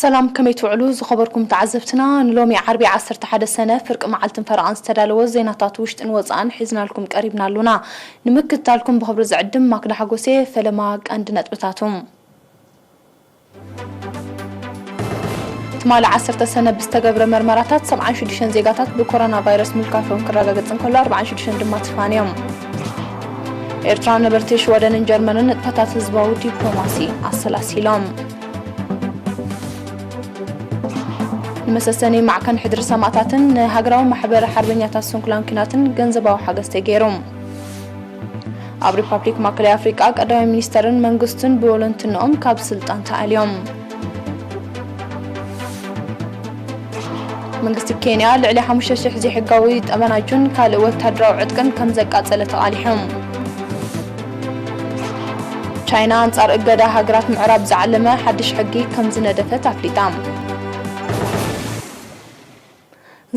ሰላም፣ ከመይ ትውዕሉ ዝኸበርኩም ተዓዘብትና? ንሎሚ ዓርቢ ዓሰርተ ሓደ ሰነ ፍርቂ መዓልትን ፈረቓን ዝተዳለወ ዜናታት ውሽጥን ወጻእን ሒዝናልኩም ቀሪብና ኣሉና። ንምክትታልኩም ብኽብሪ ዝዕድም ማክዳ ሓጎሴ። ፈለማ ቀንዲ ነጥብታቱ። ትማሊ ዓሰርተ ሰነ ብዝተገብረ መርመራታት ሰብዓን ሽዱሽተን ዜጋታት ብኮሮና ቫይረስ ምልካፎም ክረጋገጽ እንከሎ፣ ኣርባዓን ሽዱሽተን ድማ ተፋንዮም። ኤርትራውያን ነበርቲ ሽወደንን ጀርመንን ንጥፈታት ህዝባዊ ዲፕሎማሲ ኣሰላሲሎም። ንመሰሰኒ ማዕከን ሕድሪ ሰማእታትን ንሃገራዊ ማሕበር ሓርበኛታት ስንኩላን ኲናትን ገንዘባዊ ሓገዝ ተገይሩ። ኣብ ሪፓብሊክ ማእከላይ ኣፍሪቃ ቀዳማይ ሚኒስተርን መንግስቱን ብወለንትንኦም ካብ ስልጣን ተኣልዮም። መንግስቲ ኬንያ ልዕሊ ሓሙሽተ ሽሕ ዘይሕጋዊ ጠመናጁን ካልእ ወታደራዊ ዕጥቅን ከም ዘቃጸለ ተቓሊሑ። ቻይና ኣንጻር እገዳ ሃገራት ምዕራብ ዝዓለመ ሓድሽ ሕጊ ከም ዝነደፈት ኣፍሊጣ።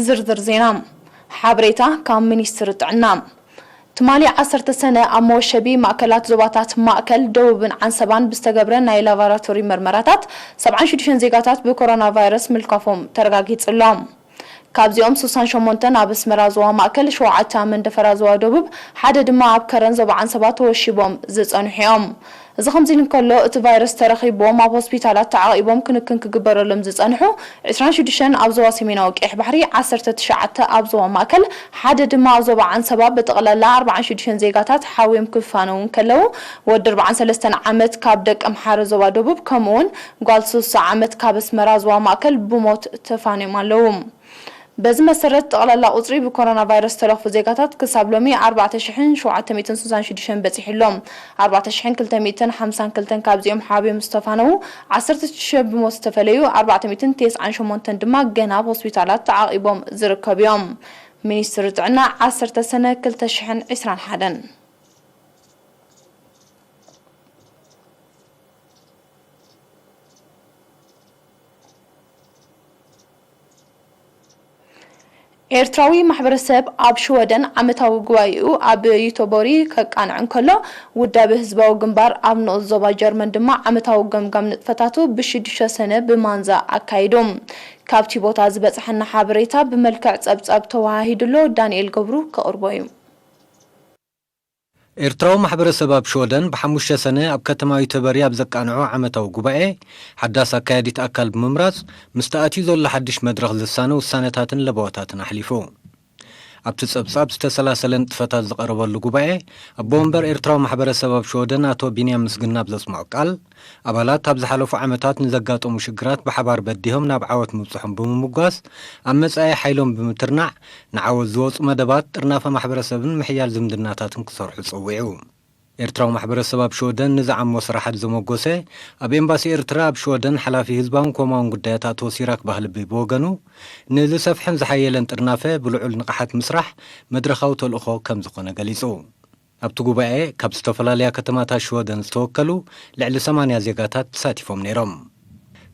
ዝርዝር ዜና። ሓበሬታ ካብ ሚኒስትሪ ጥዕና። ትማሊ ዓሰርተ ሰነ ኣብ መወሸቢ ማእከላት ዞባታት ማእከል፣ ደቡብን ዓንሰባን ብዝተገብረ ናይ ላቦራቶሪ መርመራታት ሰብዓን ሽዱሽተን ዜጋታት ብኮሮና ቫይረስ ምልካፎም ተረጋጊጹ ኣሎ። ካብዚኦም ስሳን ሸሞንተን ኣብ ኣስመራ ዞባ ማእከል፣ ሸውዓተ ኣብ መንደፈራ ዞባ ደቡብ፣ ሓደ ድማ ኣብ ከረን ዞባ ዓንሰባ ተወሺቦም ዝጸንሑ እዮም። እዚ ከምዚ ኢሉ እንከሎ፣ እቲ ቫይረስ ተረኺብዎም ኣብ ሆስፒታላት ተዓቒቦም ክንክን ክግበረሎም ዝጸንሑ ዕስራን ሽዱሽተን ኣብ ዞባ ሰሜናዊ ቀይሕ ባሕሪ፣ ዓሰርተ ትሽዓተ ኣብ ዞባ ማእከል፣ ሓደ ድማ ኣብ ዞባ ዓንሰባ ብጠቕላላ ኣርባዓን ሽዱሽተን ዜጋታት ሓውዮም ክፋነዉ እንከለዉ፣ ወዲ ኣርባዓን ሰለስተን ዓመት ካብ ደቀምሓረ ዞባ ደቡብ፣ ከምኡውን ጓል ስሳ ዓመት ካብ ኣስመራ ዞባ ማእከል ብሞት ተፋንዮም ኣለዉ። በዚ መሰረት፣ ጠቕላላ ቁጽሪ ብኮሮና ቫይረስ ዝተለኽፉ ዜጋታት ክሳብ ሎሚ ኣርባዕተ ሽሕን ሸውዓተ ሚእትን ስሳን ሽዱሽተን በጺሑ ኣሎ። ኣርባዕተ ሽሕን ክልተ ሚእትን ሓምሳን ክልተን ካብዚኦም ሓብዮም ዝተፋነዉ፣ ዓሰርተ ሽዱሽተ ብሞት ዝተፈለዩ፣ ኣርባዕተ ሚእትን ተስዓን ሸሞንተን ድማ ገና ኣብ ሆስፒታላት ተዓቒቦም ዝርከቡ እዮም። ሚኒስትሪ ጥዕና፣ ዓሰርተ ሰነ ክልተ ሽሕን ዕስራን ሓደን። ኤርትራዊ ማሕበረሰብ ኣብ ሽወደን ዓመታዊ ጉባኤኡ ኣብ ዩተቦሪ ከቃንዕ እንከሎ፣ ውዳበ ህዝባዊ ግንባር ኣብ ንኡስ ዞባ ጀርመን ድማ ዓመታዊ ገምጋም ንጥፈታቱ ብሽዱሽተ ሰነ ብማንዛ ኣካይዱ። ካብቲ ቦታ ዝበጽሐና ሓበሬታ ብመልክዕ ጸብጻብ ተወሃሂዱሎ፣ ዳንኤል ገብሩ ከቕርቦ እዩ። ኤርትራዊ ማሕበረሰብ ኣብ ሽወደን ብሓሙሽተ ሰነ ኣብ ከተማ ዩተበሪ ኣብ ዘቃንዖ ዓመታዊ ጉባኤ፣ ሓዳስ ኣካያዲት ኣካል ብምምራጽ፣ ምስቲ ኣትዩ ዘሎ ሓድሽ መድረኽ ዝሳነ ውሳነታትን ለበዋታትን ኣሕሊፉ። ኣብቲ ጸብጻብ ዝተሰላሰለ ንጥፈታት ዝቐረበሉ ጉባኤ፣ ኣቦ ወንበር ኤርትራዊ ማሕበረሰብ ኣብ ሽወደን ኣቶ ቢንያም ምስግና ኣብ ዘስምዖ ቃል፣ ኣባላት ኣብ ዝሓለፉ ዓመታት ንዘጋጠሙ ሽግራት ብሓባር በዲሆም ናብ ዓወት ምብጽሖም ብምምጓስ፣ ኣብ መጻኢ ሓይሎም ብምትርናዕ፣ ንዓወት ዝወጹ መደባት ጥርናፈ ማሕበረሰብን ምሕያል ዝምድናታትን ክሰርሑ ጸዊዑ። ኤርትራዊ ማሕበረሰብ ኣብ ሽወደን ንዝዓሞ ስራሓት ዘመጎሰ፣ ኣብ ኤምባሲ ኤርትራ ኣብ ሽወደን ሓላፊ ህዝባውን ኮማውን ጉዳያት ኣቶ ሲራክ ባህልቢ ብወገኑ፣ ንዝሰፍሐን ዝሓየለን ጥርናፈ ብልዑል ንቕሓት ምስራሕ መድረኻዊ ተልእኾ ከም ዝኾነ ገሊጹ። ኣብቲ ጉባኤ ካብ ዝተፈላለያ ከተማታት ሽወደን ዝተወከሉ ልዕሊ ሰማንያ ዜጋታት ተሳቲፎም ነይሮም።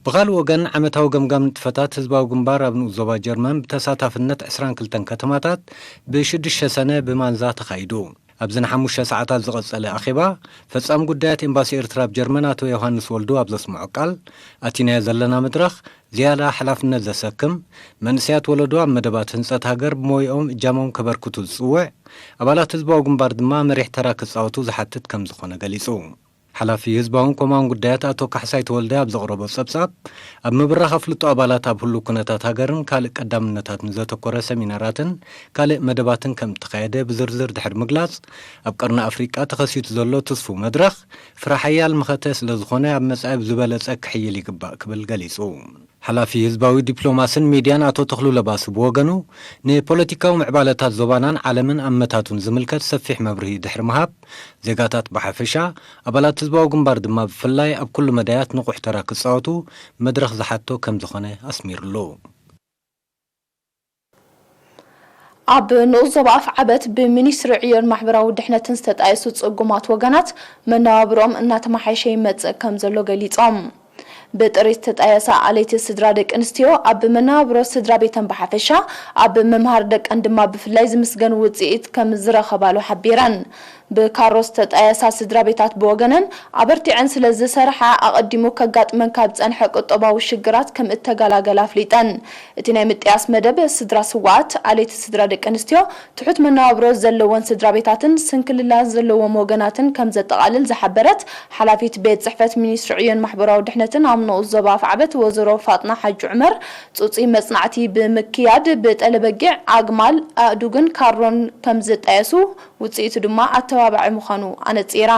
ብኻልእ ወገን፣ ዓመታዊ ገምጋም ንጥፈታት ህዝባዊ ግንባር ኣብ ንኡስ ዞባ ጀርመን ብተሳታፍነት ዕስራን ክልተን ከተማታት ብሽዱሽተ ሰነ ብማንዛ ተኻይዱ። ኣብዚ ንሓሙሽተ ሰዓታት ዝቐጸለ ኣኼባ፣ ፈጻሚ ጉዳያት ኤምባሲ ኤርትራ ኣብ ጀርመን ኣቶ ዮሃንስ ወልዱ ኣብ ዘስምዖ ቃል፣ ኣቲናዮ ዘለና መድረኽ ዝያዳ ሓላፍነት ዘሰክም፣ መንእሰያት ወለዶ ኣብ መደባት ህንጸት ሃገር ብሞይኦም እጃሞም ከበርክቱ ዝጽውዕ፣ ኣባላት ህዝባዊ ግንባር ድማ መሪሕ ተራ ክጻወቱ ዝሓትት ከም ዝኾነ ገሊጹ። ሓላፊ ህዝባውን ኮማውን ጉዳያት ኣቶ ካሕሳይ ተወልደ ኣብ ዘቕረቦ ጸብጻብ፣ ኣብ ምብራኽ ኣፍልጦ ኣባላት ኣብ ህሉው ኩነታት ሃገርን ካልእ ቀዳምነታት ንዘተኮረ ሰሚናራትን ካልእ መደባትን ከም እተኻየደ ብዝርዝር ድሕሪ ምግላጽ፣ ኣብ ቀርኒ ኣፍሪቃ ተኸሲቱ ዘሎ ትስፉው መድረኽ ፍረ ሓያል መኸተ ስለ ዝኾነ፣ ኣብ መጻኢ ብዝበለጸ ክሕይል ይግባእ ክብል ገሊጹ። ሓላፊ ህዝባዊ ዲፕሎማስን ሚድያን ኣቶ ተኽሉ ለባሱ ብወገኑ፣ ንፖለቲካዊ ምዕባለታት ዞባናን ዓለምን ኣመታቱን ዝምልከት ሰፊሕ መብርሂ ድሕሪ ምሃብ፣ ዜጋታት ብሓፈሻ፣ ኣባላት ህዝባዊ ግንባር ድማ ብፍላይ ኣብ ኩሉ መዳያት ንቑሕ ተራ ክጻወቱ መድረኽ ዝሓቶ ከም ዝኾነ ኣስሚሩሉ። ኣብ ንኡስ ዞባ ኣፍዓበት ብሚኒስትሪ ዕዮን ማሕበራዊ ድሕነትን ዝተጣየሱ ጽጉማት ወገናት መነባብሮኦም እናተመሓየሸ ይመጽእ ከም ዘሎ ገሊጾም። ብጥሪት ዝተጣየሳ ኣለይቲ ስድራ ደቂ ኣንስትዮ ኣብ መነባብሮ ስድራ ቤተን ብሓፈሻ፣ ኣብ ምምሃር ደቀን ድማ ብፍላይ ዝምስገን ውጽኢት ከም ዝረኸባሉ ሓቢረን። ብካሮ ዝተጣየሳ ስድራ ቤታት ብወገነን፣ ኣበርቲዐን ስለ ዝሰርሓ፣ ኣቐዲሙ ከጋጥመን ካብ ዝጸንሐ ቁጠባዊ ሽግራት ከም እተገላገላ ኣፍሊጠን። እቲ ናይ ምጥያስ መደብ፣ ስድራ ስውኣት፣ ኣለይቲ ስድራ ደቂ ኣንስትዮ፣ ትሑት መነባብሮ ዘለወን ስድራ ቤታትን ስንክልላ ዘለዎም ወገናትን ከም ዘጠቓልል ዝሓበረት ሓላፊት ቤት ጽሕፈት ሚኒስትሪ ዕዮን ማሕበራዊ ድሕነትን ኣብ ንኡስ ዞባ ኣፍዓበት ወይዘሮ ፋጥና ሓጂ ዑመር፣ ጹጹይ መጽናዕቲ ብምክያድ ብጠለበጊዕ፣ ኣግማል፣ ኣእዱግን ካሮን ከም ዝጣየሱ፣ ውጽኢቱ ድማ ኣተባባዒ ምዃኑ ኣነጺራ።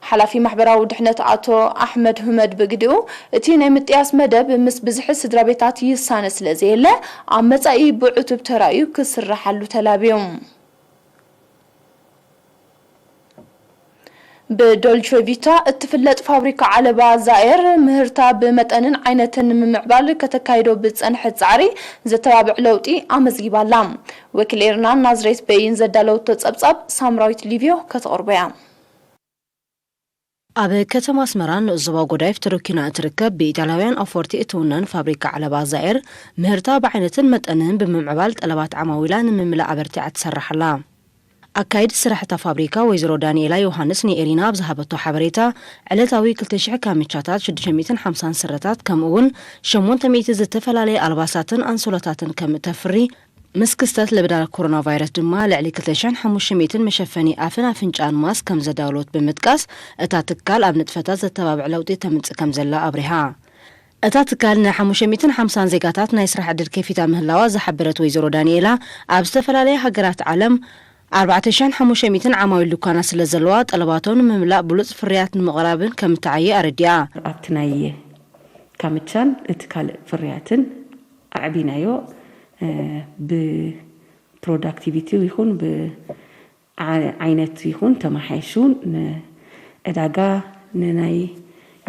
ሓላፊ ማሕበራዊ ድሕነት ኣቶ ኣሕመድ ሁመድ ብግዲኡ፣ እቲ ናይ ምጥያስ መደብ ምስ ብዝሒ ስድራ ቤታት ይሳነ ስለ ዘየለ፣ ኣብ መጻኢ ብዕቱብ ተራእዩ ክስራሓሉ ተላብዩ። ብዶልቸ ቪታ እትፍለጥ ፋብሪካ ዓለባ ዛኤር፣ ምህርታ ብመጠንን ዓይነትን ንምምዕባል ከተካይዶ ብዝጸንሐት ጻዕሪ ዘተባብዕ ለውጢ ኣመዝጊባ ኣላ። ወኪል ኤርና ናዝሬት በይን ዘዳለወቶ ጸብጻብ፣ ሳምራዊት ሊቪዮ ከተቕርቦ እያ። ኣብ ከተማ ኣስመራ ንኡስ ዞባ ጎዳይፍ ተረኪና እትርከብ ብኢጣልያውያን ኣውፈርቲ እትውነን ፋብሪካ ዓለባ ዛኤር፣ ምህርታ ብዓይነትን መጠንን ብምምዕባል ጠለባት ዓማዊላ ንምምላእ ኣበርቲዓ ትሰርሕ ኣላ። ኣካይድ ስራሕ እታ ፋብሪካ ወይዘሮ ዳንኤላ ዮሃንስ ንኤሪና ኣብ ዝሃበቶ ሓበሬታ፣ ዕለታዊ ክልተ ሽሕ ካምቻታት፣ ሽዱሽተ ሚእትን ሓምሳን ስረታት፣ ከምኡ እውን ሸሞንተ ሚእቲ ዝተፈላለየ ኣልባሳትን ኣንሶላታትን ከም እተፍሪ፣ ምስ ክስተት ለበዳ ኮሮና ቫይረስ ድማ ልዕሊ ክልተ ሽሕን ሓሙሽተ ሚእትን መሸፈኒ ኣፍን ኣፍንጫን ማስክ ከም ዘዳለወት ብምጥቃስ፣ እታ ትካል ኣብ ንጥፈታት ዘተባብዕ ለውጢ ተምጽእ ከም ዘላ ኣብሪሃ። እታ ትካል ንሓሙሽተ ሚእትን ሓምሳን ዜጋታት ናይ ስራሕ ዕድል ከፊታ ምህላዋ ዝሓበረት ወይዘሮ ዳንኤላ፣ ኣብ ዝተፈላለያ ሃገራት ዓለም ኣርባዕተ ሽሕን ሓሙሽተ ሚእትን ዓማዊል ድኳናት ስለ ዘለዋ፣ ጠለባቶም ንምምላእ ብሉጽ ፍርያት ንምቕራብን ከም እትዓዪ ኣረዲኣ። ኣብቲ ናይ ካምቻን እቲ ካልእ ፍርያትን ኣዕቢናዮ፣ እ፣ ብፕሮዳክቲቪቲ ይኹን ብ ዓ-፣ ዓይነት ይኹን ተመሓይሹ ንዕዳጋ፣ ንናይ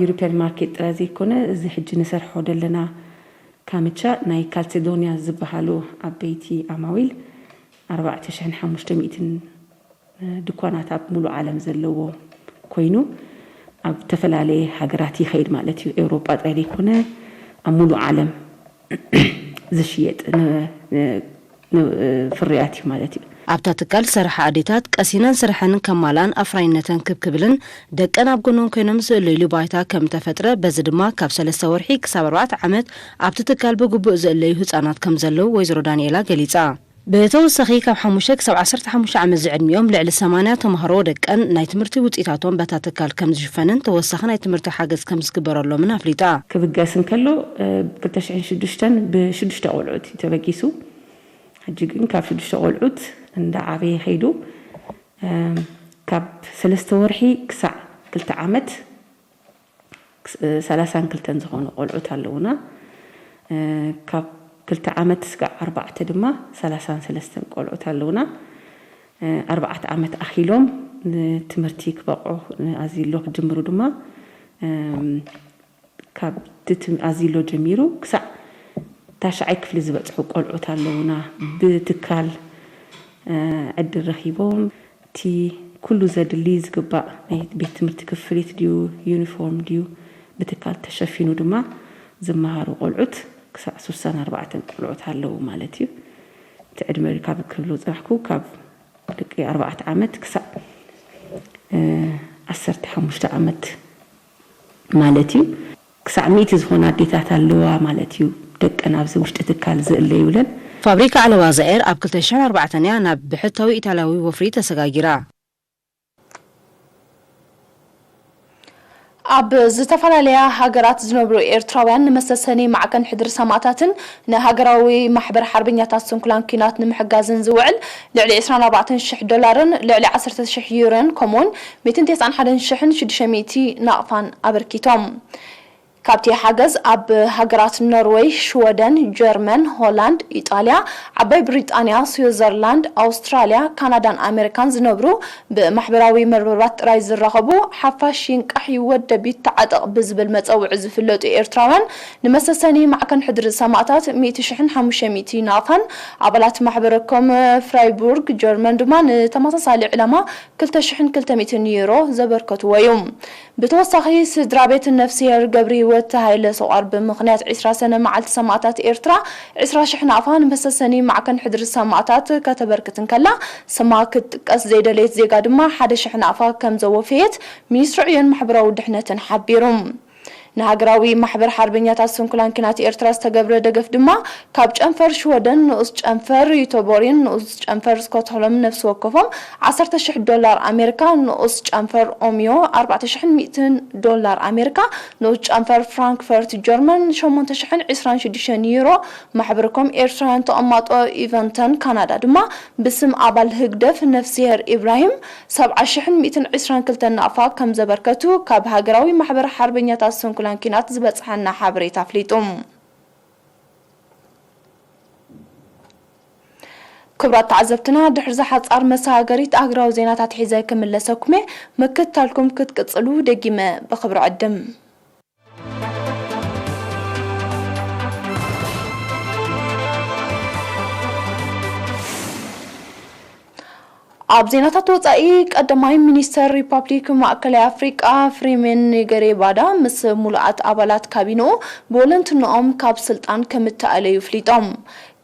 ዩሮፕያን ማርኬት ጥራይ ዘይኮነ፣ እዚ ሕጂ ንሰርሖ ዘለና ካምቻ ናይ ካልሴዶንያ ዝበሃሉ ዓበይቲ ዓማዊል ኣርባዕተ ሽሕን ሓሙሽተ ሚእትን ድኳናት ኣብ ሙሉእ ዓለም ዘለዎ ኮይኑ፣ ኣብ ዝተፈላለየ ሃገራት ይኸይድ ማለት እዩ። ኤውሮጳ ጥራይ ዘይኮነ፣ ኣብ ሙሉእ ዓለም ዝሽየጥ ን-፣ ን-፣ ን-፣ ፍርያት እዩ ማለት እዩ። ኣብታ ትካል ዝሰርሓ ኣዴታት ቀሲነን ስርሐን ከማልኣን ኣፍራይነተን ክብ ክብልን ደቀን ኣብ ጎነን ኮይኖም ዝእለይሉ ባይታ ከም ተፈጥረ፣ በዚ ድማ ካብ ሰለስተ ወርሒ ክሳብ ኣርባዕተ ዓመት ኣብቲ ትካል ብግቡእ ዝእለዩ ህጻናት ከም ዘለዉ ወይዘሮ ዳንኤላ ገሊጻ። ብተወሳኺ ካብ ሓሙሽተ ክሳብ ዓሰርተ ሓሙሽተ ዓመት ዝዕድሚኦም ልዕሊ ሰማንያ ተምሃሮ ደቀን ናይ ትምህርቲ ውጽኢታቶም በታ ትካል ከም ዝሽፈንን ተወሳኺ ናይ ትምህርቲ ሓገዝ ከም ዝግበረሎምን ኣፍሊጣ። ክብገስ እንከሎ፣ እ፣ ክልተ ሽሕን ሽዱሽተን ብሽዱሽተ ቆልዑት እዩ ተበጊሱ። ሕጂ ግን ካብ ሽዱሽተ ቆልዑት እንዳዓበየ ከይዱ፣ እም፣ ካብ ሰለስተ ወርሒ ክሳዕ ክልተ ዓመት፣ እ፣ ሰላሳን ክልተን ዝኾኑ ቆልዑት ኣለዉና። እ፣ ካብ ክልተ ዓመት ስጋዕ ኣርባዕተ ድማ ሰላሳን ሰለስተን ቆልዑት ኣለዉና። እ፣ ኣርባዕተ ዓመት ኣኺሎም ንትምህርቲ ክበቕዑ፣ ንኣዝሎ ክጅምሩ ድማ፣ እም፣ ካብ ትትም-፣ ኣዚሎ ጀሚሩ ክሳዕ ታሽዓይ ክፍሊ ዝበጽሑ ቆልዑት ኣለዉና። ብትካል፣ እ፣ ዕድል ረኺቦም እቲ ኩሉ ዘድሊ ዝግባእ ናይ ቤት ትምህርቲ ክፍሊት ድዩ፣ ዩኒፎርም ድዩ፣ ብትካል ተሸፊኑ ድማ ዝመሃሩ ቆልዑት ክሳዕ ስሳን ኣርባዕተን ቆልዑት ኣለዉ ማለት እዩ። እቲ ዕድመ ካብ ክብሎ ዝጸናሕኩ ካብ ደቂ ኣርባዕተ ዓመት ክሳዕ፣ እ፣ ዓሰርተ ሓሙሽተ ዓመት ማለት እዩ። ክሳዕ ሚእቲ ዝኾና ኣዴታት ኣለዋ ማለት እዩ፣ ደቀን ኣብዚ ውሽጢ ትካል ዝእለዩለን። ፋብሪካ ዓለባ ዛኤር ኣብ ክልተ ሽሕን ኣርባዕተን እያ ናብ ብሕታዊ ኢጣልያዊ ወፍሪ ተሰጋጊራ። ኣብ ዝተፈላለያ ሃገራት ዝነብሩ ኤርትራውያን ንመሰሰኒ ማዕከን ሕድሪ ሰማእታትን ንሃገራዊ ማሕበር ሓርበኛታት ስንኩላን ኲናት ንምሕጋዝን ዝውዕል ልዕሊ ዕስራን ኣርባዕተን ሽሕ ዶላርን ልዕሊ ዓሰርተ ሽሕ ዩሮን ከምኡውን ሚእትን ተስዓን ሓደን ሽሕን ሽዱሽተ ሚእቲ ናቕፋን ኣበርኪቶም። ካብቲ ሓገዝ ኣብ ሃገራት ኖርወይ፣ ሽወደን፣ ጀርመን፣ ሆላንድ፣ ኢጣልያ፣ ዓባይ ብሪጣንያ፣ ስዊዘርላንድ፣ ኣውስትራልያ፣ ካናዳን ኣሜሪካን ዝነብሩ ብማሕበራዊ መርበባት ጥራይ ዝራኸቡ፣ ሓፋሽ ይንቃሕ ይወደብ ይተዓጠቕ ብዝብል መጸውዒ ዝፍለጡ ኤርትራውያን ንመሰሰኒ ማዕከን ሕድሪ ሰማእታት ሚእቲ ሽሕን ሓሙሽተ ሚእቲ ናቕፋን ኣባላት ማሕበረ ኮም ፍራይቡርግ ጀርመን ድማ ንተመሳሳሊ ዕላማ ክልተ ሽሕን ክልተ ሚእትን ዩሮ ዘበርከትዎ እዩ። ብተወሳኺ ስድራ ቤት ነፍስሄር ገብሪ እቲ ሃይለ ሰቋር ብምኽንያት ዕስራ ሰነ መዓልቲ ሰማእታት ኤርትራ ዕስራ ሽሕ ናቕፋ ንመሰሰኒ ማዕከን ሕድሪ ሰማእታት ከተበርክት እንከላ፣ ስማ ክትጥቀስ ዘይደለየት ዜጋ ድማ ሓደ ሽሕ ናቕፋ ከም ዘወፈየት ሚኒስትሪ ዕዮን ማሕበራዊ ድሕነትን ሓቢሩ። ንሃገራዊ ማሕበር ሓርበኛታት ስንኩላን ኲናት ኤርትራ ዝተገብረ ደገፍ ድማ ካብ ጨንፈር ሽወደን ንኡስ ጨንፈር ዩቶቦሪን ንኡስ ጨንፈር ስኮትሆልም ነፍሲ ወከፎም ዓሰርተ ሽሕ ዶላር ኣሜሪካ፣ ንኡስ ጨንፈር ኦሚዮ ኣርባዕተ ሽሕን ሚእትን ዶላር ኣሜሪካ፣ ንኡስ ጨንፈር ፍራንክፈርት ጀርመን ሸሞንተ ሽሕን ዕስራን ሽዱሽተን ዩሮ፣ ማሕበርኮም ኤርትራውያን ተቐማጦ ኢቨንተን ካናዳ ድማ ብስም ኣባል ህግደፍ ነፍስሄር ኢብራሂም ሰብዓ ሽሕን ሚእትን ዕስራን ክልተን ናቕፋ ከም ዘበርከቱ ካብ ሃገራዊ ማሕበር ሓርበኛታት ስንኩላን ኲናት ዝበጽሓና ሓበሬታ ኣፍሊጡ። ክቡራት ተዓዘብትና፣ ድሕሪ እዛ ሓጻር መሰጋገሪት ኣህጉራዊ ዜናታት ሒዘ ክምለሰኩም እየ። ምክትታልኩም ክትቅጽሉ ደጊመ ብኽብሪ ዕድም። ኣብ ዜናታት ወጻኢ፣ ቀዳማይ ሚኒስተር ሪፓብሊክ ማእከላይ ኣፍሪቃ ፍሪሜን ንገሬባዳ ምስ ሙሉኣት ኣባላት ካቢንኡ ብወለንትንኦም ካብ ስልጣን ከምተኣለዩ ኣፍሊጦም።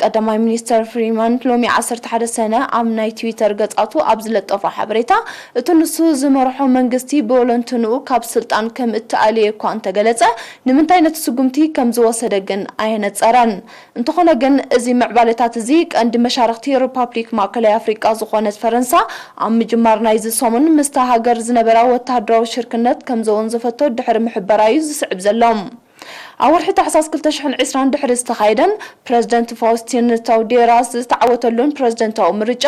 ቀዳማይ ሚኒስተር ፍሪመን ሎሚ ዓሰርተ ሓደ ሰነ ኣብ ናይ ትዊተር ገጻቱ ኣብ ዝለጠፎ ሓበሬታ፣ እቲ ንሱ ዝመርሖ መንግስቲ ብወለንትንኡ ካብ ስልጣን ከም እተኣልየ እኳ እንተገለጸ፣ ንምንታይ ነቲ ስጉምቲ ከም ዝወሰደ ግን ኣየነጸረን። እንተኾነ ግን፣ እዚ ምዕባለታት እዚ ቀንዲ መሻርኽቲ ሪፓብሊክ ማእከላይ ኣፍሪቃ ዝኾነት ፈረንሳ፣ ኣብ ምጅማር ናይዚ ሰሙን ምስታ ሃገር ዝነበራ ወተሃደራዊ ሽርክነት ከም ዘወንዘፈቶ ድሕሪ ምሕበራዩ ዝስዕብ ዘሎ። ኣብ ወርሒ ታሕሳስ ክልተ ሽሕን ዕስራን ድሕሪ ዝተኻየደን ፕረዚደንት ፋውስቲን ታውዴራ ዝተዓወተሉን ፕረዚደንታዊ ምርጫ፣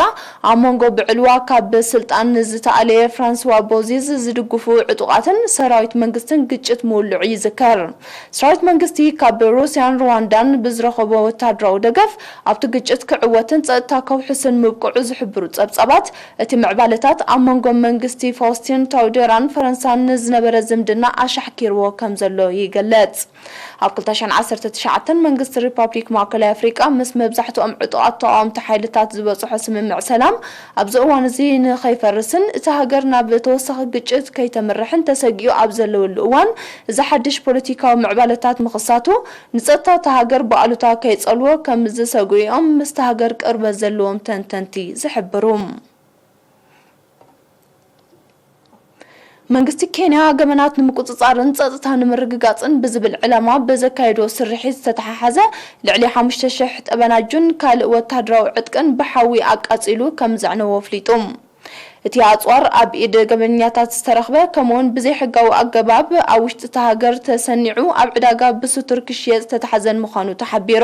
ኣብ መንጎ ብዕልዋ ካብ ስልጣን ንዝተኣለየ ፍራንስዋ ቦዚዝ ዝድግፉ ዕጡቓትን ሰራዊት መንግስትን ግጭት ምውልዑ ይዝከር። ሰራዊት መንግስቲ ካብ ሩስያን ሩዋንዳን ብዝረኸቦ ወተሃደራዊ ደገፍ ኣብቲ ግጭት ክዕወትን ጸጥታ ከውሕስን ምብቅዑ ዝሕብሩ ጸብጻባት፣ እቲ ምዕባለታት ኣብ መንጎ መንግስቲ ፋውስቲን ታውዴራን ፈረንሳን ንዝነበረ ዝምድና ኣሻሕኪርዎ ከም ዘሎ ይገልጽ። ኣብ ክልተ ሽሕን ዓሰርተ ትሽዓተን መንግስቲ ሪፓብሊክ ማእከላይ ኣፍሪቃ ምስ መብዛሕትኦም ዕጡቓት ተቓወምቲ ሓይልታት ዝበጽሖ ስምምዕ ሰላም፣ ኣብዚ እዋን እዚ ንኸይፈርስን እታ ሃገር ናብ ተወሳኺ ግጭት ከይተምርሕን ተሰጊኡ ኣብ ዘለወሉ እዋን፣ እዚ ሓድሽ ፖለቲካዊ ምዕባለታት ምኽሳቱ፣ ንጸጥታ እታ ሃገር ብኣሉታ ከይጸልዎ ከም ዝሰግኡ እዮም ምስታ ሃገር ቅርበት ዘለዎም ተንተንቲ ዝሕብሩ። መንግስቲ ኬንያ፣ ገበናት ንምቁጽጻርን ጸጥታ ንምርግጋጽን ብዝብል ዕላማ ብዘካየዶ ስርሒት ዝተተሓሓዘ ልዕሊ ሓሙሽተ ሽሕ ጠበናጁን ካልእ ወተሃደራዊ ዕጥቅን ብሓዊ ኣቃጺሉ ከም ዘዕነዎ ኣፍሊጡ። እቲ ኣጽዋር ኣብ ኢድ ገበኛታት ዝተረኽበ፣ ከምኡውን ብዘይሕጋዊ ኣገባብ ኣብ ውሽጢ እታ ሃገር ተሰኒዑ ኣብ ዕዳጋ ብስቱር ክሽየጥ ዝተታሕዘን ምዃኑ ተሓቢሩ።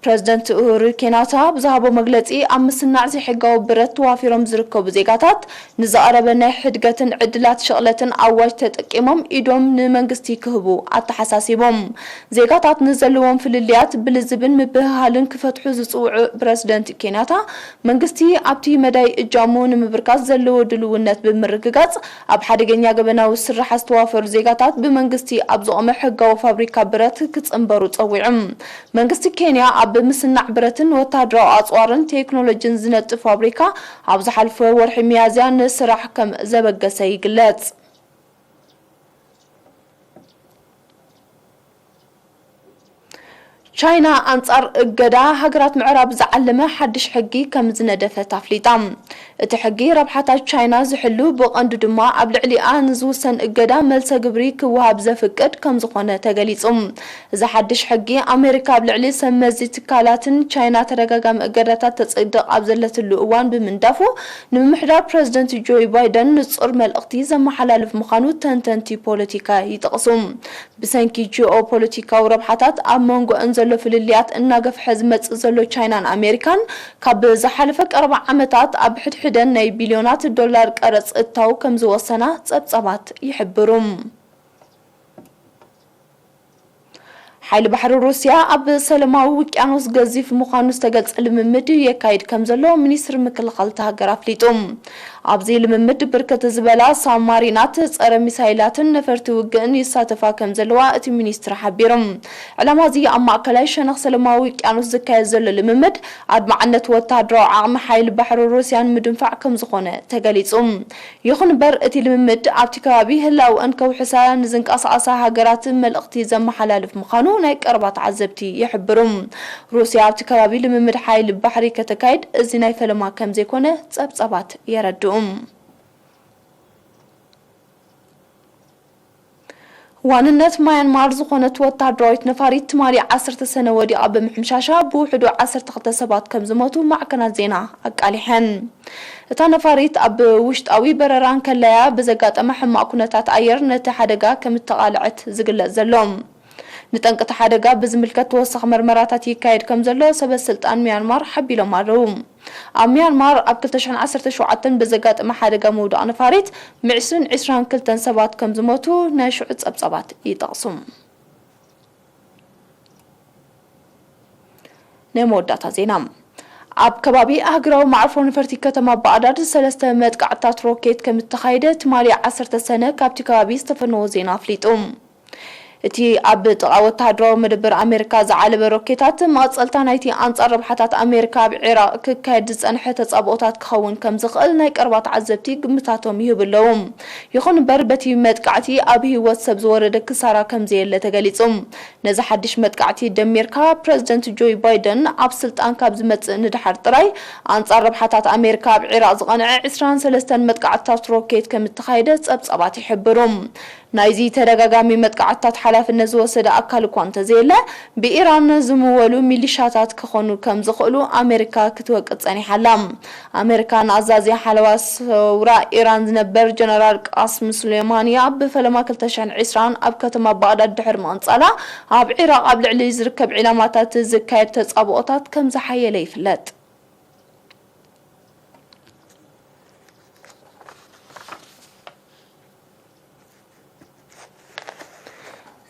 ፕረዚደንት ኡሁሩ ኬንያታ ኣብ ዝሃቦ መግለጺ፣ ኣብ ምስናዕ ዘይሕጋዊ ብረት ተዋፊሮም ዝርከቡ ዜጋታት ንዝቐረበ ናይ ሕድገትን ዕድላት ሽቕለትን ኣዋጅ ተጠቂሞም ኢዶም ንመንግስቲ ክህቡ ኣተሓሳሲቦም። ዜጋታት ንዘለዎም ፍልልያት ብልዝብን ምብህሃልን ክፈትሑ ዝጽውዑ ፕረዚደንት ኬንያታ፣ መንግስቲ ኣብቲ መዳይ እጃሙ ንምብርካት ዘለዎ ድልውነት ብምርግጋጽ፣ ኣብ ሓደገኛ ገበናዊ ስርሓት ዝተዋፈሩ ዜጋታት ብመንግስቲ ኣብ ዝቖመ ሕጋዊ ፋብሪካ ብረት ክጽንበሩ ጸዊዑ። መንግስቲ ኬንያ ኣብ ምስናዕ ብረትን ወተሃደራዊ ኣጽዋርን ቴክኖሎጂን ዝነጥፍ ፋብሪካ ኣብ ዝሓለፈ ወርሒ ሚያዝያ ንስራሕ ከም ዘበገሰ ይግለጽ። ቻይና ኣንጻር እገዳ ሃገራት ምዕራብ ዝዓለመ ሓድሽ ሕጊ ከም ዝነደፈት ኣፍሊጣ። እቲ ሕጊ ረብሓታት ቻይና ዝሕሉ፣ ብቐንዱ ድማ ኣብ ልዕሊኣ ንዝውሰን እገዳ መልሰ ግብሪ ክወሃብ ዘፍቅድ ከም ዝኾነ ተገሊጹ። እዚ ሓድሽ ሕጊ፣ ኣሜሪካ ኣብ ልዕሊ ሰብ መዚ ትካላትን ቻይና ተደጋጋሚ እገዳታት ተጽድቕ ኣብ ዘለትሉ እዋን ብምንዳፉ፣ ንምምሕዳር ፕረዚደንት ጆይ ባይደን ንጹር መልእኽቲ ዘመሓላልፍ ምዃኑ ተንተንቲ ፖለቲካ ይጠቕሱ። ብሰንኪ ጂኦ ፖለቲካዊ ረብሓታት ኣብ መንጎአን ዘሎ ፍልልያት እናገፍሐ ዝመጽእ ዘሎ ቻይናን ኣሜሪካን፣ ካብ ዝሓለፈ ቀረባ ዓመታት ኣብ ሕድሕደን ናይ ቢልዮናት ዶላር ቀረጽ እታው ከም ዝወሰና ጸብጻባት ይሕብሩ። ሓይሊ ባሕሪ ሩስያ ኣብ ሰላማዊ ውቅያኖስ ገዚፍ ምዃኑ ዝተገልጸ ልምምድ የካይድ ከም ዘሎ ሚኒስትሪ ምክልኻል እታ ሃገር ኣፍሊጡ። ኣብዚ ልምምድ ብርክት ዝበላ ሳብማሪናት፣ ጸረ ሚሳይላትን ነፈርቲ ውግእን ይሳተፋ ከም ዘለዋ እቲ ሚኒስትሪ ሓቢሩ። ዕላማ እዚ ኣብ ማእከላይ ሸነኽ ሰላማዊ ውቅያኖስ ዝካየድ ዘሎ ልምምድ ኣድማዕነት ወተሃደራዊ ዓቕሚ ሓይሊ ባሕሪ ሩስያን ምድንፋዕ ከም ዝኾነ ተገሊጹ። ይኹን እምበር፣ እቲ ልምምድ ኣብቲ ከባቢ ህላውኣን ከውሕሳ ንዝንቀሳቐሳ ሃገራት መልእኽቲ ዘመሓላልፍ ምዃኑ ናይ ቀረባ ተዓዘብቲ ይሕብሩ። ሩስያ ኣብቲ ከባቢ ልምምድ ሓይሊ ባሕሪ ከተካይድ እዚ ናይ ፈለማ ከም ዘይኮነ ጸብጻባት የረድኡ። ዋንነት ማያንማር ዝኾነት ወተሃደራዊት ነፋሪት ትማሊ ዓሰርተ ሰነ ወዲቓ ብምሕምሻሻ ብውሕዱ ዓሰርተ ክልተ ሰባት ከም ዝሞቱ ማዕከናት ዜና ኣቃሊሐን። እታ ነፋሪት ኣብ ውሽጣዊ በረራ እንከለያ ብዘጋጠመ ሕማቕ ኩነታት ኣየር ነቲ ሓደጋ ከም እተቓልዐት ዝግለጽ ዘሎ። ንጠንቂ እቲ ሓደጋ ብዝምልከት ተወሳኺ መርመራታት ይካየድ ከም ዘሎ ሰበ ስልጣን ሚያንማር ሓቢሎም ኣለዉ። ኣብ ሚያንማር ኣብ ክልተ ሽሕን ዓሰርተ ሸውዓተን ብዘጋጠመ ሓደጋ ምውዳቕ ነፋሪት ምዕስርን ዕስራን ክልተን ሰባት ከም ዝሞቱ ናይ ሽዑ ጸብጻባት ይጠቕሱ። ናይ መወዳእታ ዜና። ኣብ ከባቢ ኣህግራዊ መዕርፎ ነፈርቲ ከተማ ባዕዳድ ሰለስተ መጥቃዕትታት ሮኬት ከም እተኻየደ ትማሊ ዓሰርተ ሰነ ካብቲ ከባቢ ዝተፈነወ ዜና ኣፍሊጡ። እቲ ኣብ ጥቓ ወተሃደራዊ መደበር ኣሜሪካ ዝዓለበ ሮኬታት፣ መቐጸልታ ናይቲ ኣንጻር ረብሓታት ኣሜሪካ ኣብ ዒራቕ ክካየድ ዝጸንሐ ተጻብኦታት ክኸውን ከም ዝኽእል ናይ ቀረባ ተዓዘብቲ ግምታቶም ይህቡ ኣለዉ። ይኹን እምበር፣ በቲ መጥቃዕቲ ኣብ ህይወት ሰብ ዝወረደ ክሳራ ከም ዘየለ ተገሊጹ። ነዚ ሓድሽ መጥቃዕቲ ደሚርካ፣ ፕረዚደንት ጆይ ባይደን ኣብ ስልጣን ካብ ዝመጽእ ንድሓር ጥራይ፣ ኣንጻር ረብሓታት ኣሜሪካ ኣብ ዒራቕ ዝቐንዐ ዕስራን ሰለስተን መጥቃዕትታት ሮኬት ከም እተኻየደ ጸብጻባት ይሕብሩ። ናይዚ ተደጋጋሚ መጥቃዕትታት ሓላፍነት ዝወሰደ ኣካል እኳ እንተዘየለ፣ ብኢራን ዝምወሉ ሚሊሻታት ክኾኑ ከም ዝኽእሉ ኣሜሪካ ክትወቅስ ጸኒሓ ኣላ። ኣሜሪካ ንኣዛዚ ሓለዋ ሰውራ ኢራን ዝነበር ጀነራል ቃስም ሱሌማኒ ኣብ ፈለማ ክልተ ሽሕን ዕስራን ኣብ ከተማ ባግዳድ ድሕሪ ምቕንጻላ፣ ኣብ ዒራቕ ኣብ ልዕሊ ዝርከብ ዒላማታት ዝካየድ ተጻብኦታት ከም ዝሓየለ ይፍለጥ።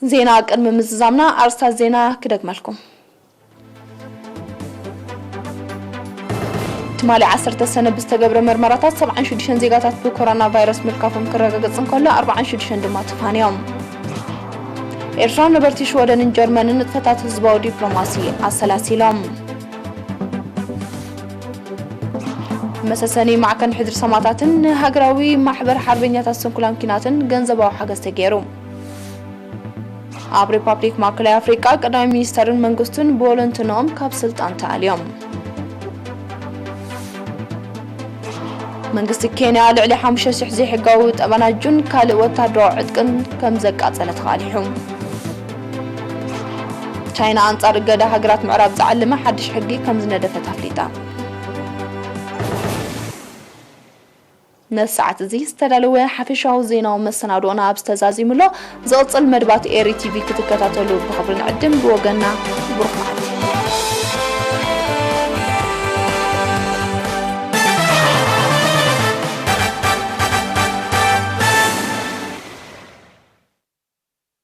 ዜና ቅድሚ ምዝዛምና ኣርስታት ዜና ክደግመልኩም። ትማሊ ዓሰርተ ሰነ ብዝተገብረ መርመራታት ሰብዓን ሽዱሽተን ዜጋታት ብኮሮና ቫይረስ ምልካፎም ክረጋገጽ እንከሎ፣ ኣርባዓን ሽዱሽተን ድማ ተፋንዮም። ኤርትራን ነበርቲ ሽወደንን ጀርመንን ንጥፈታት ህዝባዊ ዲፕሎማሲ ኣሰላሲሎም። መሰሰኒ ማዕከን ሕድሪ ሰማእታትን ሃገራዊ ማሕበር ሓርበኛታት ስንኩላን ኲናትን ገንዘባዊ ሓገዝ ተገይሩ። ኣብ ሪፓብሊክ ማእከላይ ኣፍሪቃ ቀዳማይ ሚኒስተርን መንግስቱን ብወለንትንኦም ካብ ስልጣን ተኣልዮም። መንግስቲ ኬንያ ልዕሊ ሓሙሽተ ሽሕ ዘይሕጋዊ ጠበናጁን ካልእ ወታደራዊ ዕጥቅን ከም ዘቃጸለ ተቓሊሑ። ቻይና ኣንጻር እገዳ ሃገራት ምዕራብ ዝዓለመ ሓድሽ ሕጊ ከም ዝነደፈት ኣፍሊጣ። ነዚ ሰዓት እዚ ዝተዳለወ ሓፈሻዊ ዜናዊ መሰናድኦና ኣብዚ ተዛዚሙ ኣሎ። ዝቕጽል መድባት ኤሪ ቲቪ ክትከታተሉ ብኽብሪ ንዕድም። ብወገንና ብሩኽ መዓልቲ።